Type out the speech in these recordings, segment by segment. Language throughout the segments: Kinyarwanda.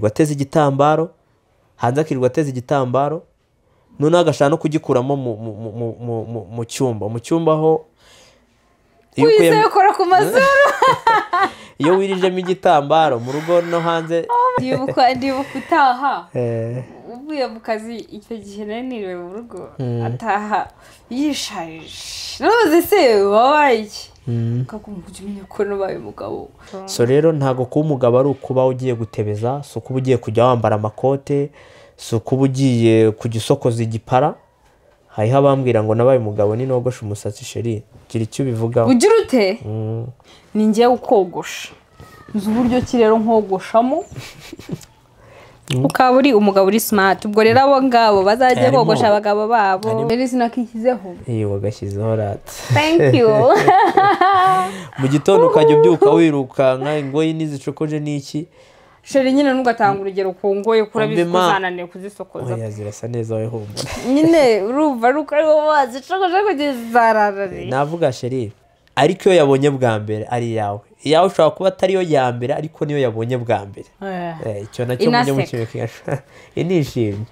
Ateze igitambaro hanze, akirirwa ateze igitambaro, noneho agashaka no kugikuramo mu cyumba aho iyo Wizeye ukora ku mazuru. Iyo wirijemo igitambaro mu rugo no hanze. Ndibuka utaha uvuye mu kazi, icyo gihe nari niriwe mu rugo, ataha yisharije. Ntuzi se wabaye iki? Ukaguma ujya umenya ko nabaye umugabo. So rero, ntabwo kuba umugabo ari ukuba ugiye gutebeza, si ukuba ugiye kujya wambara amakote, si ukuba ugiye kujya usokoza igipara. Hariho abambwira ngo nabaye umugabo ni nogoshe umusatsi. Chérie, gira icyo ubivugaho. Ugira ute? Ni njyewe ukogosha, nzi uburyo ki rero nkogoshamo ukaba uri umugabo uri smart. Ubwo rero abo ngabo bazajya bogosha abagabo babo. Rero izina kishyizeho. Iyo wagashyizeho rata. Thank you. Mu gitondo ukajya ubyuka wirukanka, ingoyi n'izicokoje n'iki. Chéri, nyine ntugatanga urugero ku ngoyi, kuko urabizi ko zananiwe kuzisokoza. Oya, zirasa neza, wowe humura. Nyine urumva ari uko ariwo wazicokoje kugeza zararariye. Navuga chérie, ariko iyo yabonye bwa mbere ari iyawe, iyawe ushobora kuba atari yo ya mbere, ariko niyo yabonye bwa mbere. Icyo nacyo mujye Inaseka. Mukimenya inishimye.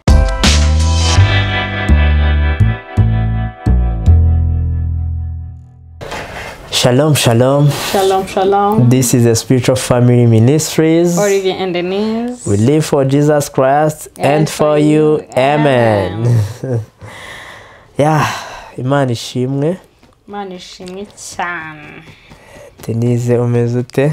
Shalom, shalom. Shalom, shalom. This is a Spiritual Family Ministries. Olivier and Denise. We live for Jesus Christ and for you. Amen. Yeah, Imana ishimwe. Imana ishimwe cyane. Denise, umeze ute?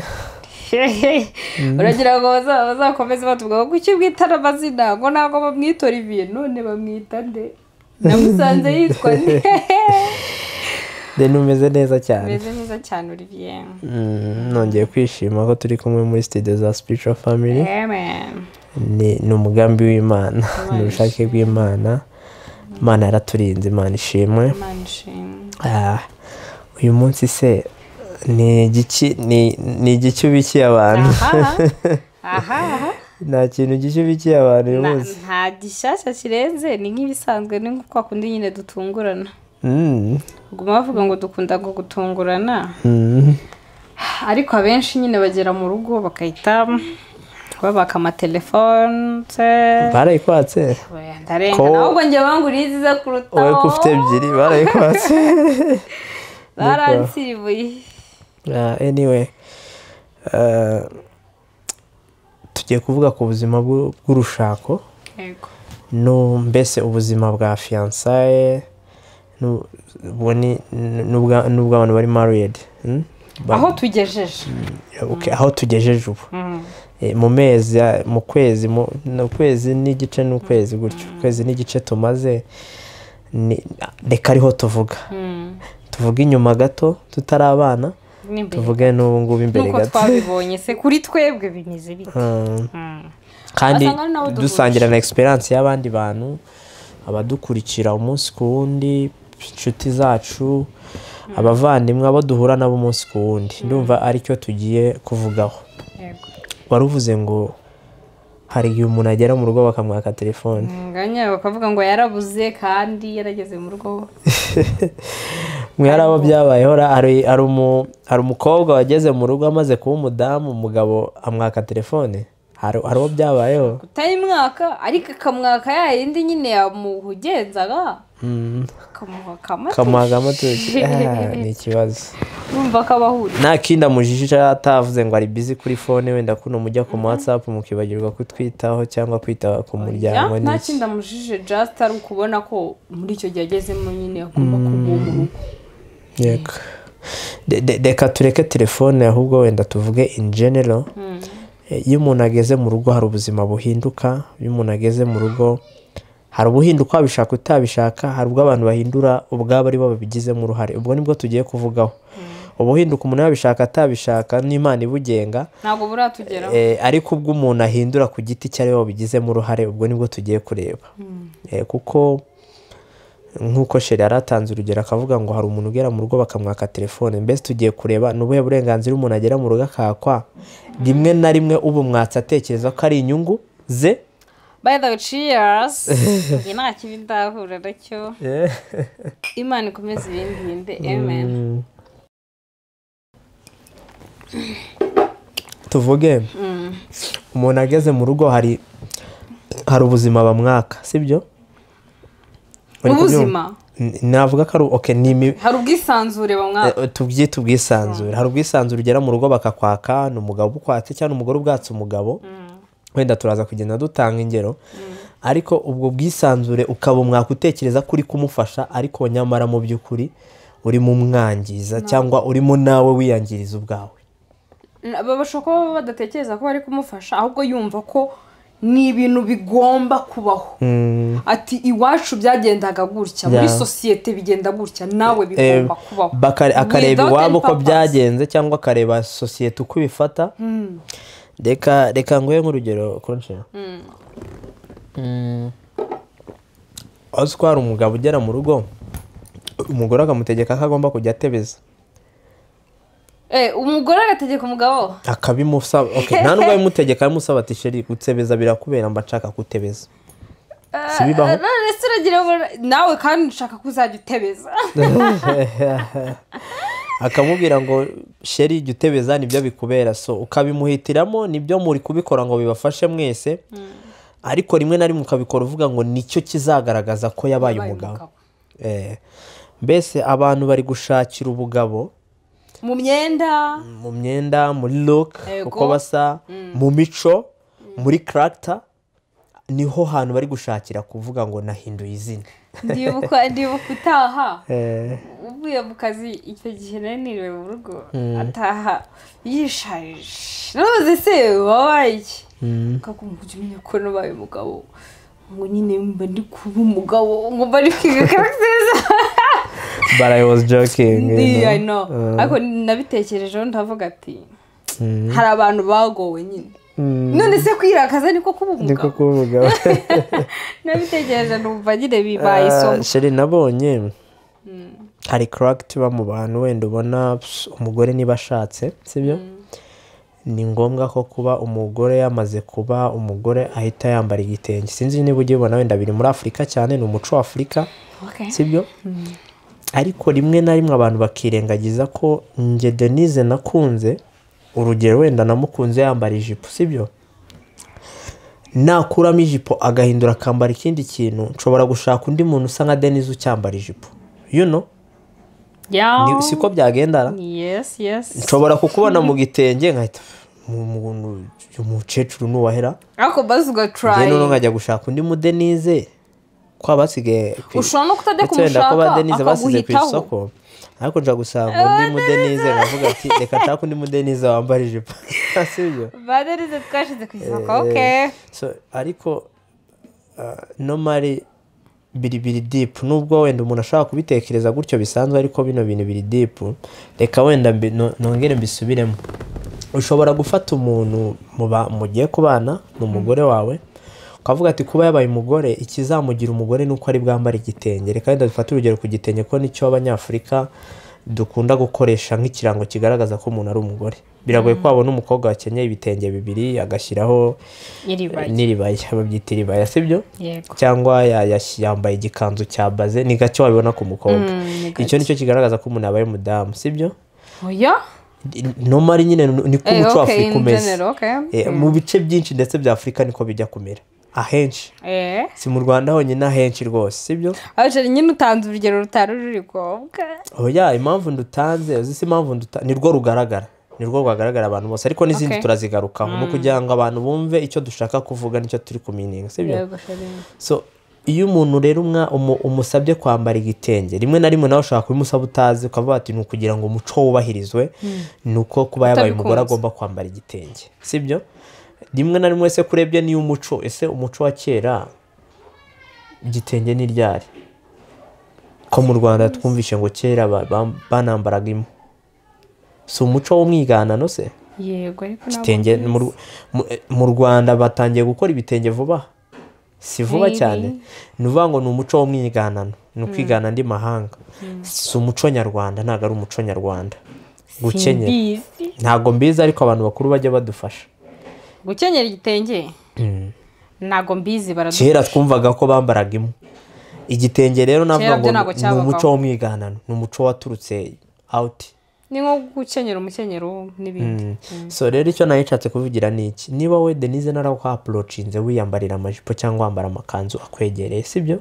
Uragira ngo bazakomeze batubwira ngo kuki bwitana amazina, ngo ntabwo bamwita Olivier, none bamwita nde? Namusanze yitwa nde? Deni, umeze neza cyane. Umeze neza cyane, Olivier. Nongeye kwishima ko turi kumwe muri studio za Spiritual Family. Amen. Ni umugambi w'Imana, ni ubushake ishimwe. bw'Imana. Imana yaraturinze, Imana ishimwe. Imana ishimwe. Ah, uyu munsi se ni igiki, ni igiki ubikiye abantu? Aha aha. Nta kintu gishya ubikiye abantu uyu munsi? Nta gishyashya kirenze, ni nk'ibisanzwe, ni nko kwa kundi nyine dutungurana. Baguma bavuga ngo dukunda ngo gutungurana, ariko abenshi nyine bagera mu rugo bagahita babaka amatelefone se. Barayikwatse? Oya, ndarenga. Ko Ahubwo njye banguriye iziza kurutaho. Wowe ko ufite ebyiri, barayikwatse? Baransiribuye. Ah, anyway, tugiye kuvuga ku buzima bw'urushako. Yego. No mbese ubuzima bwa fiançailles ubwo ni n'ubw'abantu bari married, Aho tugejeje. Okay, aho tugejeje ubu. Mu mezi mu kwezi, mu kwezi n'igice, n'ukwezi gutyo, ukwezi n'igice tumaze, reka ariho tuvuga. Tuvuge inyuma gato tutari abana, n'imbere. Tuvuge n'ubu ngubu imbere Nuko gato. twabibonye se, kuri twebwe bimeze bite? Kandi Wasanga ari nabo duhuje. dusangira na experience y'abandi bantu, abadukurikira umunsi ku wundi, inshuti zacu, abavandimwe, abo duhura nabo umunsi ku wundi. Ndumva aricyo tugiye kuvugaho. Yego. Wari uvuze ngo hari igihe umuntu agera mu rugo bakamwaka telefone. Nganya bakavuga ngo yarabuze kandi yarageze mu rugo. Mwe hari abo byabayeho hari umukobwa wageze mu rugo amaze kuba umudamu, umugabo amwaka telefone. Hari uwo byabayeho? Kutayimwaka, ariko akamwaka ya yindi nyine yamuhugenzaga, akamuha akamatushi. Kamuha akamatushi. Ah, ni ikibazo. Urumva ko abahuriye. Nta kindi amujijije, atavuze ngo ari busy kuri phone, wenda kuno mujya ku ma WhatsApp mukibagirwa kutwitaho cyangwa kwita ku muryango. Ya, nta n'iki. kindi amujije, just ari ukubona ko muri icyo gihe agezemo nyine agomba kuba uwo mu rugo. Yego. Reka tureke telefone, ahubwo wenda tuvuge in general. Iyo umuntu ageze mu rugo hari ubuzima buhinduka. Iyo umuntu ageze mu rugo hari ubuhinduka, wabishaka utabishaka. Hari ubwo abantu bahindura ubwabo, ari bo babigizemo uruhare. Ubwo nibwo tugiye kuvugaho, ubuhinduka umuntu yabishaka atabishaka, n'Imana ibugenga. Ntabwo buratugeraho. Ariko ubwo umuntu ahindura ku giti cye, ari we wabigizemo uruhare, ubwo nibwo tugiye kureba. Kuko nk'uko chérie yaratanze urugero akavuga ngo hari umuntu ugera mu rugo bakamwaka telefone, mbese tugiye kureba ni ubuhe burenganzira umuntu agera mu rugo akakwa, rimwe na rimwe ubumwatse atekereza ko ari inyungu ze. By the way, cheers. Njye nta kibi ndahura nacyo. Imana ikomeze ibindinde, amen. Tuvuge umuntu ageze mu rugo hari ubuzima bamwaka, sibyo? Ubuzima navuga ko ari okay, ni hari ubwisanzure bamwaka, tubyita ubwisanzure. Hari ubwisanzure ugera mu rugo bakakwaka, ni umugabo ukwatse cyangwa umugore ubwatse umugabo, wenda turaza kugenda dutanga ingero. Ariko ubwo bwisanzure ukaba umwaka utekereza kuri kumufasha, ariko nyamara mu by'ukuri urimo umwangiza cyangwa urimo nawe wiyangiriza ubwawe. Bashobora kuba badatekereza ko bari kumufasha, ahubwo yumva ko ni ibintu bigomba kubaho. Ati iwacu byagendaga gutya, muri sosiyete bigenda gutya, nawe bigomba kubaho. Akareba iwabo uko byagenze cyangwa akareba sosiyete uko ibifata. Reka nguhe nk'urugero konje. Azi ko hari umugabo ugera mu rugo, umugore akamutegeka ko agomba kujya atebeza. Umugore agategeka umugabo akabimusaba. Okay, nta nubwo abimutegeka, abimusaba ati sheri gutebeza birakubera, mba nshaka kutebeza. Si bibaho? None se uragira nawe kandi nshaka kuzajya utebeza. Akamubwira ngo sheri jya utebeza nibyo bikubera, so ukabimuhitiramo, nibyo muri kubikora ngo bibafashe mwese. Ariko rimwe na rimwe ukabikora uvuga ngo nicyo kizagaragaza ko yabaye umugabo. Mbese abantu bari gushakira ubugabo mu myenda, muri look uko basa, mu mico, muri character, niho hantu bari gushakira kuvuga ngo nahinduye izina. Ndibuka utaha uvuye mu kazi icyo gihe nari niriwe mu rugo, ataha yishaje. Nabaze se wabaye iki? Akakumva umenya ko nabaye umugabo, ngo nyine mba ndi kuba umugabo, ngo mba ndi kwiga characters. But I was joking. Yeah, I know. Ariko nabitekerejeho ndavuga ati hari abantu bagowe nyine. None se kwirakaza niko kuba umugabo? Niko kuba umugabo. Nabitekereje numva nyine bibaye isomo. Sheri nabonye hari character ba mu bantu, wenda ubona umugore niba ashatse, sibyo? Ni ngombwa ko kuba umugore yamaze kuba umugore ahita yambara igitenge. Sinzi niba ugiye ubona wenda biri muri Afurika cyane, ni umuco wa Afurika. Sibyo? Ariko rimwe na rimwe abantu bakirengagiza ko nge Denise nakunze, urugero wenda namukunze yambara ijipo, sibyo? Nakuramo ijipo agahindura akambara ikindi kintu, nshobora gushaka undi muntu usa nka Denise ucyambara ijipo. You know? Yeah. Siko byagendara? Yes, yes. Nshobora kukubona mu gitenge nkahita umukecuru nuwahera. Ariko bazuga try. Nge noneho nkajya gushaka undi mu Denise kwa basigaye ushobora no kutajya kumushaka Denise basize ku isoko, ariko nja gusanga undi mu Denise nkavuga ati reka nshaka undi mu Denise wambara ijipo. Sibyo? Ba Denise twashize ku isoko. Okay. So ariko normally biri deep, nubwo wenda umuntu ashaka kubitekereza gutyo bisanzwe, ariko bino bintu biri deep. Reka wenda nongere mbisubiremo. Ushobora gufata umuntu mugiye kubana n'umugore wawe, ukavuga ati kuba yabaye umugore, ikizamugira umugore nuko ari bwambara igitenge. Reka wenda dufate urugero ku gitenge, ko nicyo abanyafurika dukunda gukoresha nk'ikirango kigaragaza ko umuntu ari umugore. Biragoye ko wabona umukobwa wakenyeye ibitenge bibiri agashyiraho n'iribaya, babyita iribaya, sibyo? Cyangwa yambaye igikanzu cya baze, ni gake wabibona ku mukobwa. Icyo nicyo kigaragaza ko umuntu yabaye umudamu, sibyo? Oya. Normally nyine niko umuco wa Afurika umeze. Mu bice byinshi ndetse bya Afurika niko bijya kumera ahenshi. Si mu Rwanda honyine, ahenshi rwose, sibyo? Aje nyine utanze urugero rutari ruri ngombwa. Oya, impamvu ndutanze, uzi si impamvu ndutanze, nirwo rugaragara. Nirwo rwagaragara abantu bose, ariko n'izindi turazigarukaho no kugira ngo abantu bumve icyo dushaka kuvuga nicyo turi kumininga, sibyo? So iyo umuntu rero umusabye kwambara igitenge, rimwe na rimwe nawe ushaka kubimusaba utazi, ukavuga ati ni ukugira ngo umuco wubahirizwe, nuko kuba yabaye umugore agomba kwambara igitenge, sibyo? Rimwe na rimwe se kurebye ni umuco, ese umuco wa kera igitenge ni ryari? Ko mu Rwanda twumvishe ngo kera banambaraga impu. Si umuco w'umwiganano se? Yego, ariko igitenge mu Rwanda batangiye gukora ibitenge vuba. Si vuba cyane. Ni uvuga ngo ni umuco w'umwiganano, ni ukwigana andi mahanga. Si umuco nyarwanda, ntago ari umuco nyarwanda. Gukenyera. Ntago mbizi, ariko abantu bakuru bajya badufasha. Gukenyera igitenge? Ntago mbizi, baradufasha. Kera twumvaga ko bambaraga impu. Igitenge rero navuga ngo ni umuco w'umwiganano, ni umuco waturutse out. Ni nko gukenyera umukenyero n'ibindi. So rero icyo nayishatse kuvugira ni iki: niba we Denise narakwapproachinze wiyambarira amajipo cyangwa wambara amakanzu akwegereye, sibyo?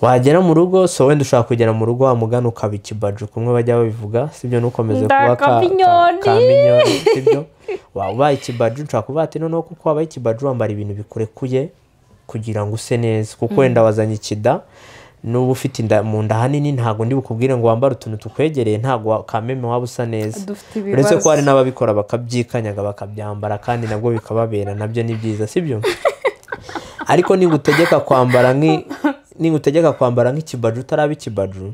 Wagera mu rugo, so wenda ushobora kugera mu rugo wamugana ukaba ikibaju kumwe bajya babivuga, sibyo? Ntukomeze kuba ka minyoni, sibyo? Waba ubaye ikibaju, nshobora kuvuga ati noneho kuko wabaye ikibaju wambara ibintu bikurekuye kugira ngo use neza, kuko wenda wazanye ikida, nuba ufite inda mu nda hanini, ntabwo ndi bukubwire ngo wambare utuntu tukwegereye, ntabwo kameme waba usa neza. Dufite Uretse ko ibibazo. hari n'ababikora bakabyikanyaga bakabyambara, kandi nabwo bikababera, nabyo ni byiza, sibyo? Ariko nigutegeka kwambara nk'ikibaju utaraba ikibaju,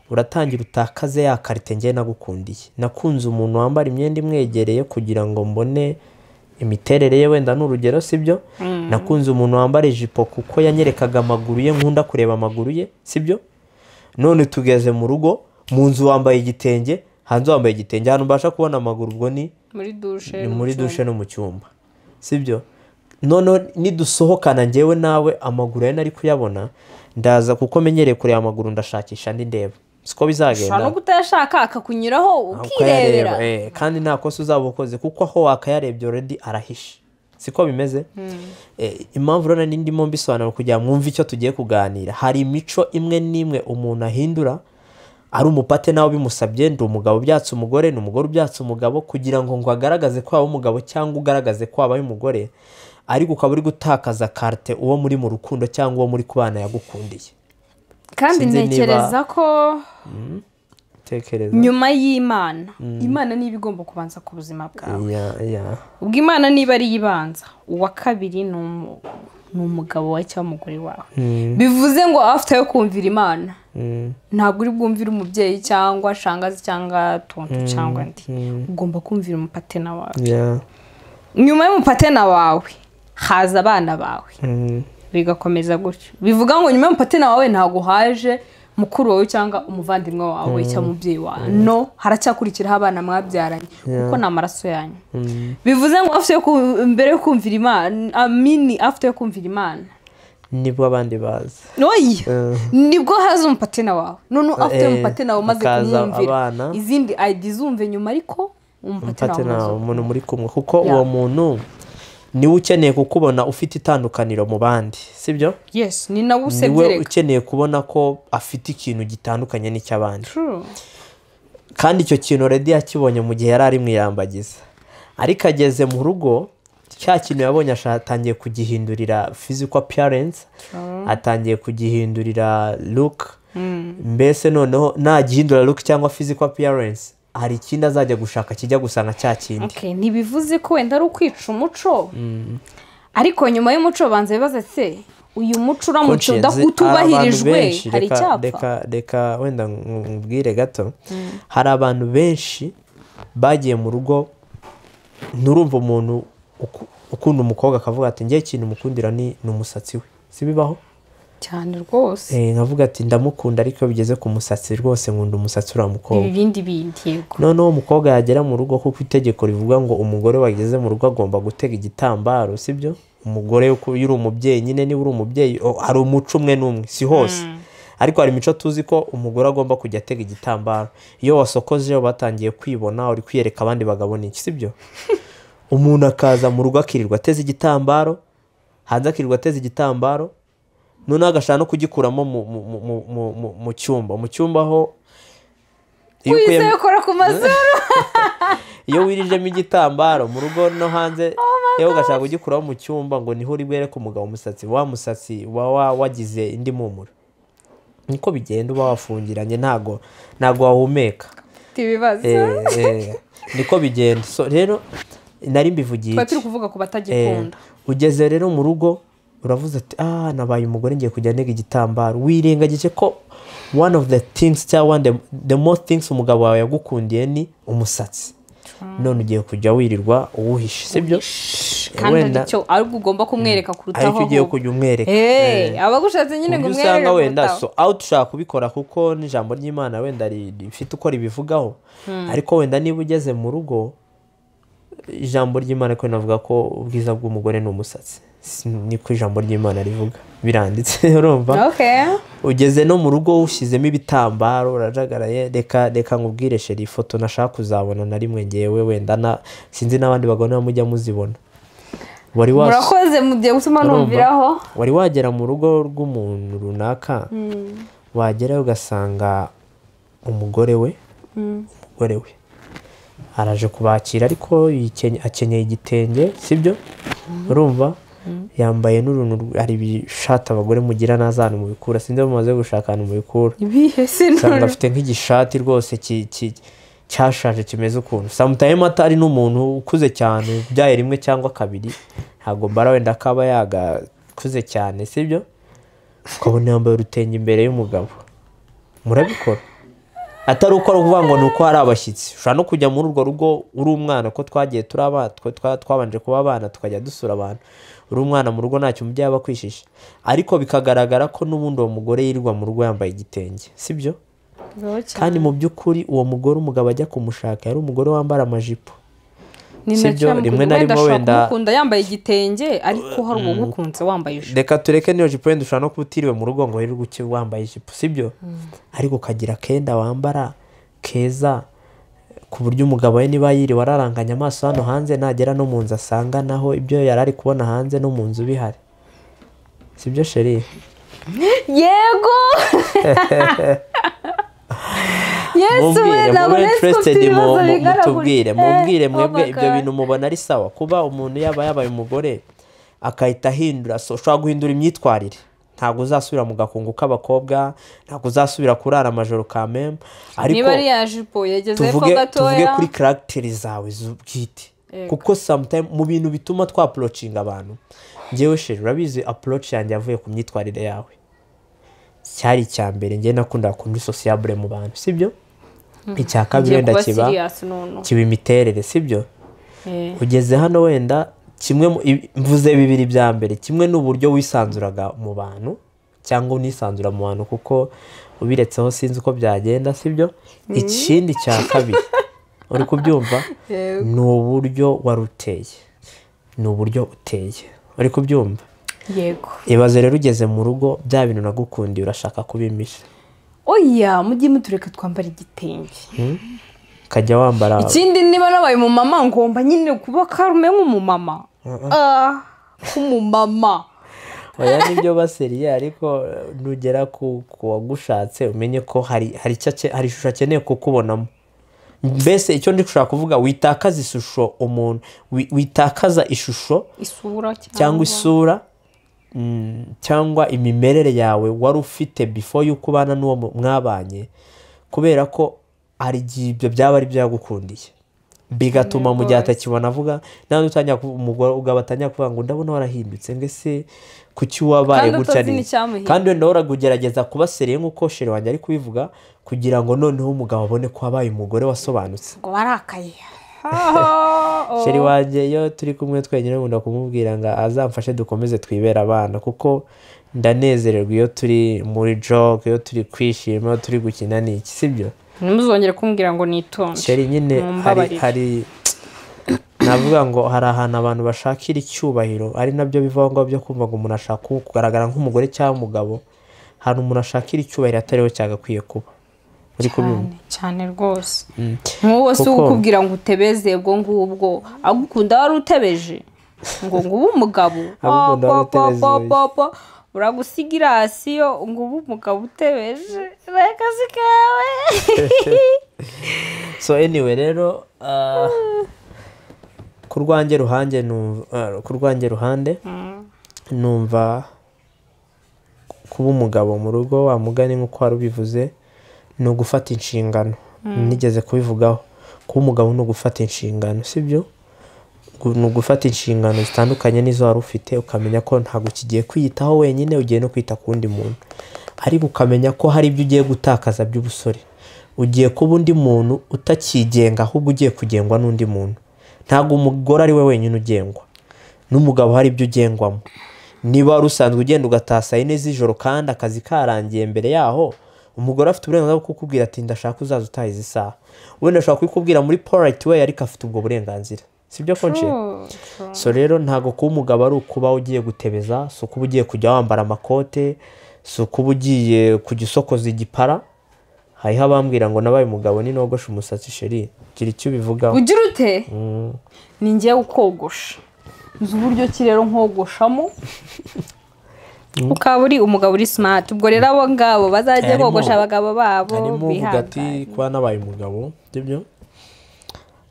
uratangira utakaze ya qualité ngewe nagukundiye. Nakunze umuntu wambara imyenda imwegereye kugira ngo mbone imiterere ye, wenda ni urugero, sibyo? Nakunze umuntu wambara ijipo kuko yanyerekaga amaguru ye, nkunda kureba amaguru ye, sibyo? None tugeze mu rugo, mu nzu wambaye igitenge, hanze wambaye igitenge, ahantu mbasha kubona amaguru ubwo ni muri douche. Ni muri douche no mu cyumba, sibyo? Noneho nidusohokana njyewe nawe, amaguru yawe nari kuyabona, ndaza kuko menyereye kureba amaguru, ndashakisha andi ndeba, siko Ushobora bizagenda? no kutayashaka akakunyuraho ukirebera. Ukayareba, kandi nta kosa uzaba ukoze kuko aho wakayarebye already arahishe, siko bimeze? Impamvu rero nari ndimo mbisobanura kugira ngo mwumve icyo tugiye kuganira: hari imico imwe n'imwe umuntu ahindura, ari umupate nawe bimusabye, ndi umugabo ubyatse umugore, ni umugore ubyatse umugabo, kugira ngo agaragaze ko waba umugabo cyangwa ugaragaze ko wabaye umugore, ariko ukaba uri gutakaza qualité uwo muri mu rukundo cyangwa uwo muri kubana yagukundiye. Kandi Sinzi niba- ntekereza ko Tekereza. nyuma y'Imana, Imana niba igomba kubanza ku buzima bwawe, ubwo Imana niba ariyo ibanza, uwa kabiri ni umugabo wawe cyangwa umugore wawe. Bivuze ngo after yo kumvira Imana, ntabwo uri bwumvire umubyeyi cyangwa shangazi cyangwa tonto cyangwa andi, ugomba kumvira umupartner wawe. Nyuma y'umupartner wawe haza abana bawe, bigakomeza gutyo. Bivuga ngo nyuma y'umupartner wawe ntabwo haje mukuru wawe cyangwa umuvandimwe wawe cyangwa umubyeyi wawe, no haracyakurikiraho abana mwabyaranye, kuko ni amaraso yanyu. Bivuze ngo after yo mbere yo kumvira Imana, amini, after yo kumvira Imana, Nibwo abandi baza. Oya, nibwo haza umupartner wawe. None after y'umupartner wawe umaze Hakaza kumwumvira, abana. izindi ayidi zumve nyuma, ariko umupartner wawe Umupartner, umaze umuntu muri kumwe, kuko uwo muntu niwe ukeneye kukubona ufite itandukaniro mu bandi, sibyo? Yes, ni nawe Niwe usebye. ukeneye kubona ko afite ikintu gitandukanye n'icy'abandi. True. Kandi icyo kintu already yakibonye mu gihe yari ari mu irambagiza, ariko ageze mu rugo cya kintu yabonye atangiye kugihindurira physical appearance, atangiye kugihindurira look. Mbese noneho nagihindura look cyangwa physical appearance, hari ikindi azajya gushaka kijya gusa nka cya kindi. Okay, ntibivuze ko wenda ari ukwica umuco, ariko nyuma y'umuco banza bibaze se uyu muco uramutse Conscience, hari abantu utubahirijwe benshi, hari icyapfa? Reka wenda nkubwire gato. Hari abantu benshi bagiye mu rugo, nturumva umuntu ukunda umukobwa akavuga ati: "Ngewe ikintu mukundira ni umusatsi we." Si bibaho? Cyane rwose. Nkavuga ati: "Ndamukunda, ariko iyo bigeze ku musatsi rwose nkunda umusatsi uriya mukobwa." Ibi bindi bindi, yego. Noneho umukobwa yagera mu rugo, kuko itegeko rivuga ngo umugore wageze mu rugo agomba gutega igitambaro, sibyo? Umugore iyo uri umubyeyi nyine, niba uri umubyeyi, hari umuco umwe n'umwe, si hose, ariko hari imico tuzi ko umugore agomba kujya atega igitambaro. Iyo wasokoje batangiye kwibona, uri kwiyereka abandi bagabo ni iki, sibyo? Umuntu akaza mu rugo akirirwa ateze igitambaro, hanze akirirwa ateze igitambaro, noneho agashaka no kugikuramo mu cyumba aho iyo Wizeye ukora ku mazuru. Iyo wirijemo igitambaro mu rugo no hanze, yewe ugashaka kugikuraho mu cyumba ngo niho uri bwereke umugabo umusatsi, wa musatsi uba wagize indi mpumuro. Niko bigenda, uba wafungiranye, ntago wahumeka. Ufite ibibazo. Niko bigenda. So rero nari mbivugiye Tuba iki? turi kuvuga ku batagikunda. Ugeze rero mu rugo uravuze ati: "Ah, nabaye umugore, ngiye kujya ntega igitambaro." Wirengagije ko one of the things cyangwa one the most things umugabo wawe yagukundiye ni umusatsi, none ugiye kujya wirirwa uwuhishe, sibyo? Kandi Wenda aricyo ariko ugomba kumwereka kurutaho. Aricyo ugiye Ahubwo. kujya umwereka. Abagushatse nyine ngo Uburyo umwereke usanga wenda kurutaho. So aho dushaka kubikora, kuko n'ijambo ry'Imana wenda rifite uko ribivugaho, ariko wenda niba ugeze mu rugo, ijambo ry'Imana ko rinavuga ko ubwiza bw'umugore ni umusatsi, Niko ijambo ry'Imana rivuga, biranditse, urumva? Okay. Ugeze no mu rugo ushyizemo ibitambaro, urajagaraye. Reka nkubwire chérie, ifoto nashaka kuzabona na rimwe ngewe, wenda na sinzi n'abandi bagabo niba mujya muzibona. Wari Murakoze, mugiye gutuma Urumva? numviraho. Wari wagera mu rugo rw'umuntu runaka, wagerayo ugasanga umugore we araje kubakira, ariko akenyeye igitenge, sibyo? Urumva, yambaye n'uruntu hari ibishati abagore mugira n'azantu mubikura, sinzi aho mumaze gushaka ahantu mubikura. Ibihe? Usanga Sinuri. afite nk'igishati rwose cyashaje, kimeze ukuntu. Sometime atari n'umuntu ukuze cyane, ubyaye rimwe cyangwa kabiri, ntabwo mbara wenda kaba yagakuze cyane, sibyo? Ukabona yambaye urutenge imbere y'umugabo. Murabikora atari uko ari ukuvuga ngo ni uko hari abashyitsi. Ushobora no kujya muri urwo rugo uri umwana, ko twagiye turi abana, twabanje kuba abana tukajya dusura abantu. Uri umwana mu rugo, ntacyo umubyeyi aba akwishisha, ariko bikagaragara ko n'ubundi uwo mugore yirirwa mu rugo yambaye igitenge, sibyo? Kandi mu by'ukuri uwo mugore umugabo ajya kumushaka yari umugore wambara amajipo. Ni Sibyo, nacyo. Rimwe na rimwe ashobora wenda- kumukunda yambaye igitenge, ariko hari uwagukunze wambaye ijipo. Reka tureke niyo jipo, wenda ushobora no kuba utiriwe mu rugo ngo wirirwe uki wambaye ijipo, sibyo? Ariko ukagira akenda wambara keza, ku buryo umugabo we niba yiriwe araranganya amaso hano hanze, nagera no mu nzu asanga naho ibyo yari ari kubona hanze no mu nzu bihari, sibyo chérie? Yego, Yesu we! Mumbwire, Ntabwo mube nari ko mfite interested ibibazo bingana mutubwire, gutya. mumbwire Oh mwebwe my ibyo God. bintu mubona ari sawa, kuba umuntu yaba yabaye umugore akahita ahindura? So ushobora guhindura imyitwarire, ntabwo uzasubira mu gakungu k'abakobwa, ntabwo uzasubira kurara amajoro kameme, ariko Niba ari ya jipo yageze hepfo tuvuge gatoya. kuri caractère zawe bwite. Kuko sometime mu bintu bituma twa-approachinga abantu, ngewe chérie urabizi, approach yanjye yavuye ku myitwarire yawe. Cyari icya mbere, njye nakundaga kuba sociable mu bantu, sibyo? Icya kabiri Ngiye wenda kuba kiba serious noneho. kiba imiterere, sibyo? Ugeze hano wenda kimwe mvuze bibiri bya mbere. Kimwe ni uburyo wisanzuraga mu bantu, cyangwa unisanzura mu bantu, kuko ubiretseho sinzi uko byagenda, sibyo? Ikindi cya kabiri, uri kubyumva? Yego. Ni uburyo wari uteye, ni uburyo uteye, uri kubyumva? Yego. Ibaze rero ugeze mu rugo, bya bintu nagukundiye urashaka kubimisha. Oya, mujye mutureka twambara igitenge. Ukajya wambara. Ikindi, niba nabaye umumama, ngomba nyine kuba karume nk'umumama. Nk'umumama. Oya, nibyo, ba sérieux, ariko nugera ku wagushatse umenye ko hari icyo hari ishusho akeneye kukubonamo. Mbese icyo ndi gushaka kuvuga, witakaza ishusho umuntu witakaza ishusho Isura. Cyangwa isura, cyangwa imimerere yawe wari ufite before y'uko ubana n'uwo mwabanye, kubera ko hari igihe ibyo byaba ari byo yagukundiye, bigatuma mu gihe atakibona avuga nawe utangira umugabo atangira kuvuga ngo ndabona warahindutse, ngo ese kuki wabaye Kandi gutya? utazi Ni n'icyamuhinduye. Kandi wenda wowe kugerageza kuba sérieux nk'uko chéri wanjye ari kubivuga, kugira ngo noneho umugabo abone ko wabaye umugore wasobanutse. Ngo warakaye. Chéri wanjye iyo turi kumwe twenyine nkunda kumubwira ngo azamfashe dukomeze twibere abana, kuko ndanezererwa iyo turi muri joke, iyo turi kwishima, iyo turi gukina n'iki, sibyo? Ntimuzongere kumbwira ngo nitonde. Chéri nyine hari Mumbabarire. hari navuga ngo hari ahantu abantu bashakira icyubahiro, ari nabyo bivaho ngo byo kumva ngo umuntu ashaka kugaragara nk'umugore cyangwa umugabo. Ahantu umuntu ashakira icyubahiro atariho cyagakwiye kuba, uri kubyumva? Cyane cyane rwose. Nk'uwo si ukubwira ngo utebeze, ubwo ngubwo agukunda wari utebeje ngo ube umugabo. Agukunda wari Pa, pa, utebeje. pa, pa, pa. Uragusiga irasiyo ngo ube umugabo utebeje, ni akazi kawe. So anyway rero, ku rwanjye ruhande numva kuba umugabo mu rugo, wa mugani nk'uko wari ubivuze, ni ugufata inshingano. Nigeze kubivugaho, kuba umugabo ni ugufata inshingano, sibyo? Ni ugufata inshingano zitandukanye n'izo wari ufite, ukamenya ko ntabwo ukigiye kwiyitaho wenyine, ugiye no kwita ku wundi muntu, ariko ukamenya ko hari ibyo ugiye gutakaza by'ubusore. Ugiye kuba undi muntu utakigenga, ahubwo ugiye kugengwa n'undi muntu. Ntabwo umugore ari we wenyine ugengwa, n'umugabo hari ibyo ugengwamo. Niba wari usanzwe ugenda ugataha saa 4 z'ijoro kandi akazi karangiye mbere yaho, umugore afite uburenganzira bwo kukubwira ati: "Ndashaka uzaza utaha izi saha." Wenda ashobora kubikubwira muri polite way, ariko afite ubwo burenganzira. Sibyo konshi? So rero ntago kuba umugabo ari ukuba ugiye gutebeza, si ukuba ugiye kujya wambara amakote, si ukuba ugiye kujya usokoza igipara. Hariho abambwira ngo nabaye umugabo ni nogosha umusatsi chérie, gira icyo ubivugaho. Ugira ute? Ni ngiye ukogosha. Nzi uburyo ki rero nkogoshamo. Ukaba uri umugabo uri smart. Ubwo rero abo ngabo bazajya kogosha abagabo babo bihangane. Kuba nabaye umugabo, sibyo?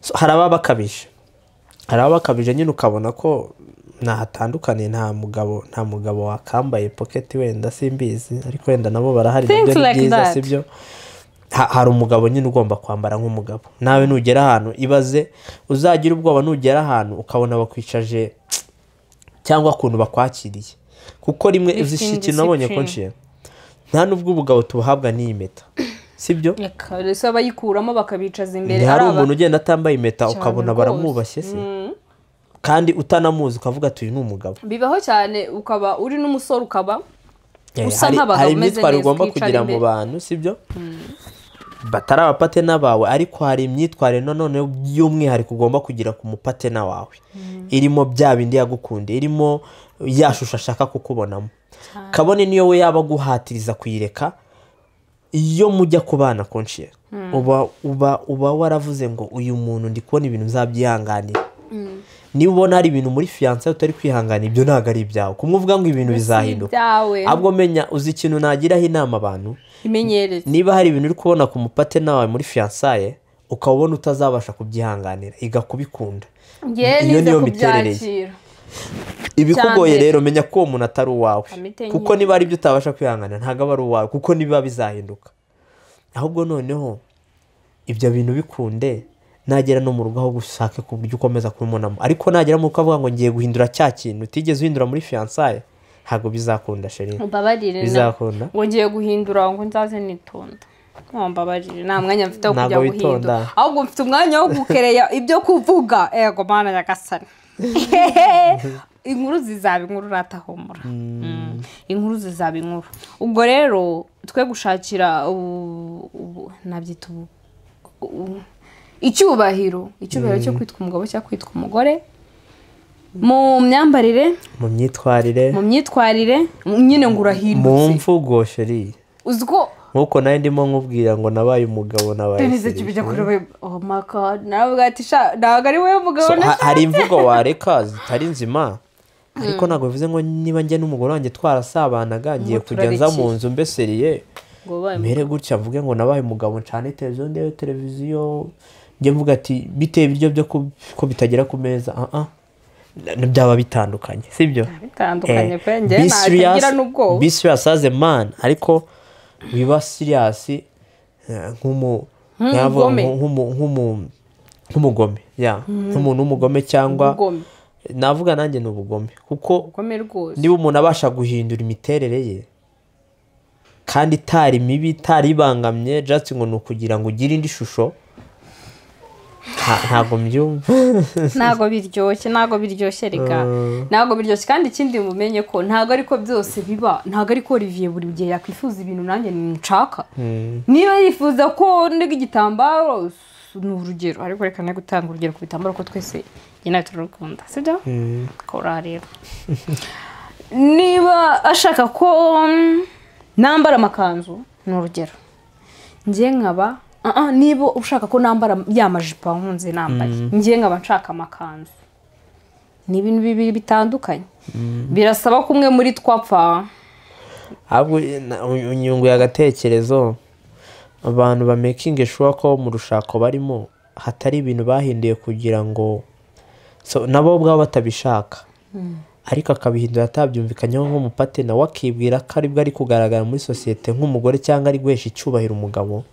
So, hari ababakabije. Hari abakabije nyine ukabona ko nahatandukaniye, nta mugabo wakambaye pocket wenda simbizi, ariko wenda nabo barahari nabyo ni byiza, sibyo? Hari umugabo nyine ugomba kwambara nk'umugabo. Nawe nugera ahantu ibaze, uzagira ubwoba nugera ahantu ukabona bakwicaje cyangwa ukuntu bakwakiriye. Kuko rimwe uzishiki nabonye ko nshiye. Nta nubwo ubugabo tubuhabwa n'iyi mpeta. Sibyo? Reka abayikuramo bakabicaza imbere. Hari umuntu ugenda atambaye impeta ukabona baramwubashye se. Kandi utanamuzi ukavuga ati uyu ni umugabo. Bibaho cyane ukaba uri n'umusore ukaba usa nk'abagabo umeze neza ugomba kugira mu bantu, sibyo? Batari abapatena bawe, ariko hari imyitwarire none by'umwihariko ugomba kugira ku mupatena wawe. Irimo bya bindi yagukunde, irimo yashusha ashaka kukubonamo. Kabone niyo we yaba guhatiriza kuyireka, iyo mujya kubana konshiye uba waravuze ngo uyu muntu ndi kubona ibintu nzabyihanganira. Niba ubona hari ibintu muri fiancé utari kwihangana, ibyo ntago ari ibyawe. Kumwe ngo ibintu bizahinduka. Ahubwo menya uzi ikintu nagiraho inama abantu. Imenyereze. Niba hari ibintu uri kubona ku mupatena wawe muri fiancé ukabona utazabasha kubyihanganira, iga kubikunda. Iyo niyo miterere. Ibikugoye rero menya ko uwo muntu atari uwawe. Kuko niba ari ibyo utabasha kwihangana ntago aba ari uwawe, kuko niba bizahinduka. Ahubwo noneho ibyo bintu bikunde, nagera no mu rugo aho gushaka ku buryo ukomeza kubimonamo. Ariko nagera mu rugo avuga ngo ngiye guhindura cya kintu utigeze uhindura muri fiancé, ntago bizakunda chérie. Mbabarire. Bizakunda. Ngo ngiye guhindura ngo nzaze nitonda. Mbabarire, nta mwanya mfite wo kujya guhindura. Ahubwo mfite umwanya wo gukereya ibyo kuvuga. Ego mana nyagasani. Inkuru zizaba inkuru ratahomura. Inkuru zizaba inkuru. Ubwo rero twe gushakira nabyita icyubahiro cyo kwitwa umugabo cyangwa kwitwa umugore mu myambarire, mu myitwarire nyine ngo urahindutse mu mvugo chérie. Uziko nkuko nawe ndimo nkubwira ngo nabaye umugabo nabaye Denise kibijya kuri oh my god, navuga ati sha ntago ari wowe mugabo. Hari imvugo wareka zitari nzima, ariko ntago bivuze ngo niba njye n'umugore wanjye twarasabanaga ngiye kujya nza mu nzu mbeseriye mere gutya mvuge ngo nabaye umugabo ncane televiziyo ndebe televiziyo njye mvuga ati biteye ibiryo byo ko bitagera ku meza. Byaba bitandukanye, sibyo? Bitandukanye pe, njye ntagira n'ubwoba. Be serious as a man, ariko wiba serious nk'umugome, ya nk'umuntu w'umugome cyangwa navuga nanjye ni ubugome, kuko niba umuntu abasha guhindura imiterere ye kandi itari mibi itari ibangamye, just ngo ni ukugira ngo ugire indi shusho, ntago mbyumva. Ntago biryoshye reka. Ntago biryoshye. Kandi ikindi mumenye ko ntago ariko byose biba, ntago ariko Olivier buri gihe yakwifuza ibintu nanjye nshaka. Niba yifuza ko ndega igitambaro ni urugero, ariko reka ne gutanga urugero ku bitambaro ko twese njye turarukunda, sibyo? Kora rero. Niba ashaka ko nambara amakanzu ni urugero, njye nkaba niba ushaka ko nambara ya majipo nkunze nambaye, njye nkaba nshaka amakanzu. Ni ibintu bibiri bitandukanye. Birasaba kumwe muri twapfa. Ahubwo unyunguye agatekerezo, abantu ba making sure ko mu rushako barimo hatari ibintu bahinduye kugira ngo so nabo ubwabo batabishaka. Ariko akabihindura atabyumvikanyeho nk'umupatena, wakibwira ko aribwo ari kugaragara muri sosiyete nk'umugore cyangwa ari guhesha icyubahiro umugabo,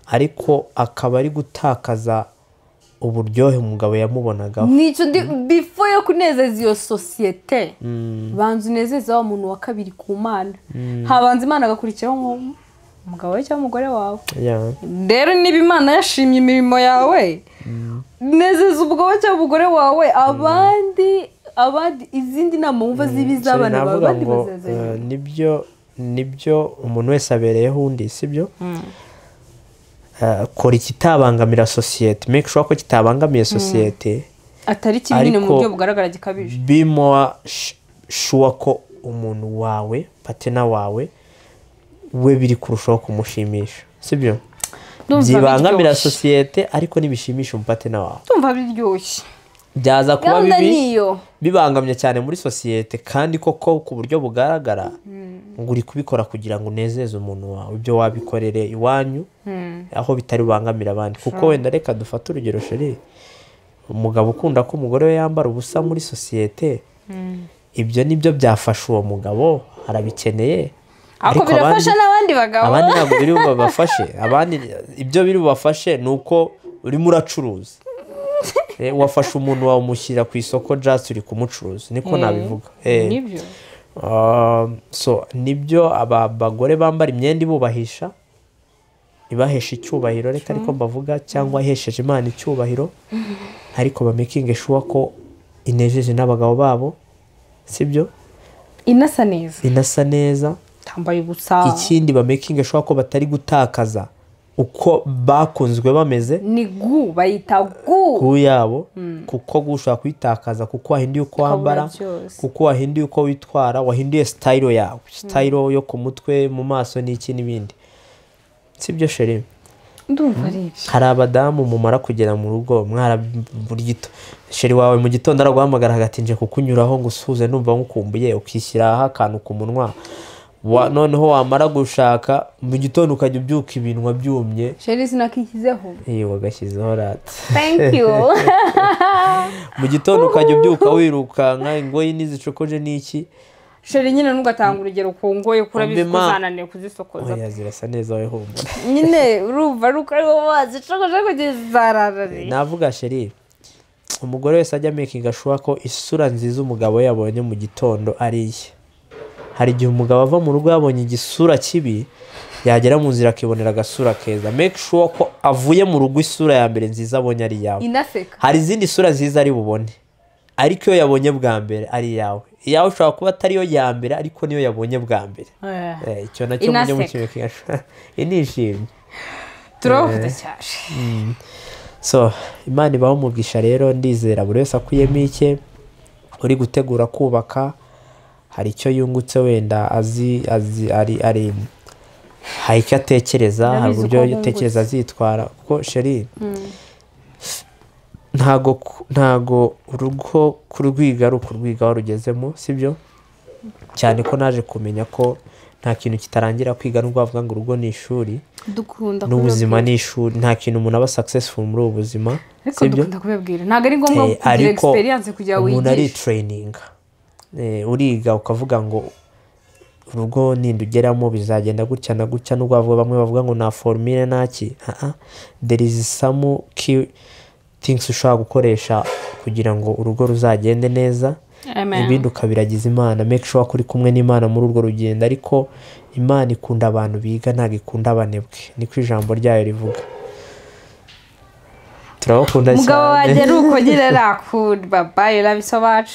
ariko akaba ari gutakaza uburyohe umugabo yamubonagaho. Nicyo before yo kunezeza iyo sosiyete, banza unezeza wa muntu wa kabiri ku Mana. Habanza Imana agakurikiraho umugabo we cyangwa umugore wawe. Rero niba Imana yashimye imirimo yawe, nezeza umugabo cyangwa umugore wawe, abandi izindi nama wumva zibizabana bawe abandi bazazanye. Nibyo umuntu wese abereyeho undi, sibyo? Kora ikitabangamira sosiyete, make sure ko kitabangamiye sosiyete. Atari kibi nyine mu buryo bugaragara gikabije. Be more sure ko umuntu wawe, partner wawe, we biri kurushaho kumushimisha, sibyo? Byibangamira sosiyete ariko nibishimisha umupartner wawe. Ndumva biryoshye. Byaza kuba bibi bibangamye cyane muri sosiyete kandi koko ku buryo bugaragara ngo uri kubikora kugira ngo unezeze umuntu wawe, ibyo wabikorere iwanyu aho bitari bubangamira abandi. Kuko wenda reka dufate urugero chérie, umugabo ukunda ko umugore we yambara ubusa muri sosiyete, ibyo nibyo byafasha uwo mugabo, arabikeneye. Ariko birafasha n'abandi bagabo. Abandi ntabwo biri bubafashe. Abandi ibyo biri bubafashe nuko urimo uracuruza. Wafashe umuntu wawe umushyira ku isoko just uri kumucuruza, niko nabivuga. Nibyo. So nibyo aba bagore bambara imyenda ibubahisha, ibahesha icyubahiro, reka ariko mbavuga, cyangwa ihesheje Imana icyubahiro, ariko bamaking sure ko inejeje n'abagabo babo, sibyo? Inasa neza. Inasa neza. Tambaye ubusa. Ikindi bamaking sure ko batari gutakaza uko bakunzwe bameze. Ni gu bayita gu. Gu yabo, kuko gushaka kwitakaza, kuko wahinduye uko wambara, kuko wahinduye uko witwara, wahinduye style yawe, style yo ku mutwe, mu maso n'iki n'ibindi. Sibyo chérie? Ndumva ari ibyo. Hari abadamu mumara kugera mu rugo mwara buri gito chérie wawe mu gitondo araguhamagara hagati nje kukunyuraho ngo usuhuze numva nkukumbuye, ukishyiraho akantu ku munwa. Noneho wamara gushaka mu gitondo ukajya ubyuka ibinwa byumye. Chérie sinakikizeho. Wagashyizeho rata. Thank you. Mu gitondo ukajya ubyuka wirukanka ingoyi n'izicokoje n'iki. Chérie nyine ntugatanga urugero ku ngoyi kuri bizananiye kuzisokoza. Oya zirasa neza we humura. Nyine urumva ruko ari wowe wazicokoje kugeza zararare. Navuga chérie, umugore wese ajya making sure ko isura nziza umugabo yabonye mu gitondo ari iye. Hari igihe umugabo ava mu rugo yabonye igisura kibi, yagera mu nzira akibonera agasura keza. Make sure ko avuye mu rugo isura ya mbere nziza abonye ari iyawe. Inaseka. Hari izindi sura nziza ari bubone, ariko iyo yabonye bwa mbere ari iyawe. Iyawe ushobora kuba atari yo ya mbere ariko niyo yabonye bwa mbere. Icyo nacyo mujye mukimeka. Inishimye. Turavuga cyane. So Imana ibaho umugisha rero, ndizera buri wese akuyemo icye. Uri gutegura kubaka hari icyo yungutse wenda azi ari hari icyo atekereza, hari uburyo atekereza azitwara. Kuko chérie ntago urugo kurwiga ari ukurwiga warugezemo, sibyo? Cyane ko naje kumenya ko nta kintu kitarangira kwiga, nubwo bavuga ngo urugo ni ishuri, dukunda n'ubuzima ni ishuri, nta kintu umuntu aba successful muri ubu buzima, sibyo? Dukunda kubibwira, ntago ari ngombwa kugira experience kugira wigishe. Umuntu ari training, uriga ukavuga ngo urugo nindi ugeramo bizagenda gutya na gutya, nubwo bavuga bamwe bavuga ngo nta formule naki, there is some key things ushobora gukoresha kugira ngo urugo ruzagende neza. Ibindi ukabiragiza Imana, make sure ko uri kumwe n'Imana muri urwo rugendo. Ariko Imana ikunda abantu biga, ntabwo ikunda abanebwe, niko ijambo ryayo rivuga. Turabakunda cyane. Mugabo wanjye ari uko nyine arakunda. Bye bye, love you so much.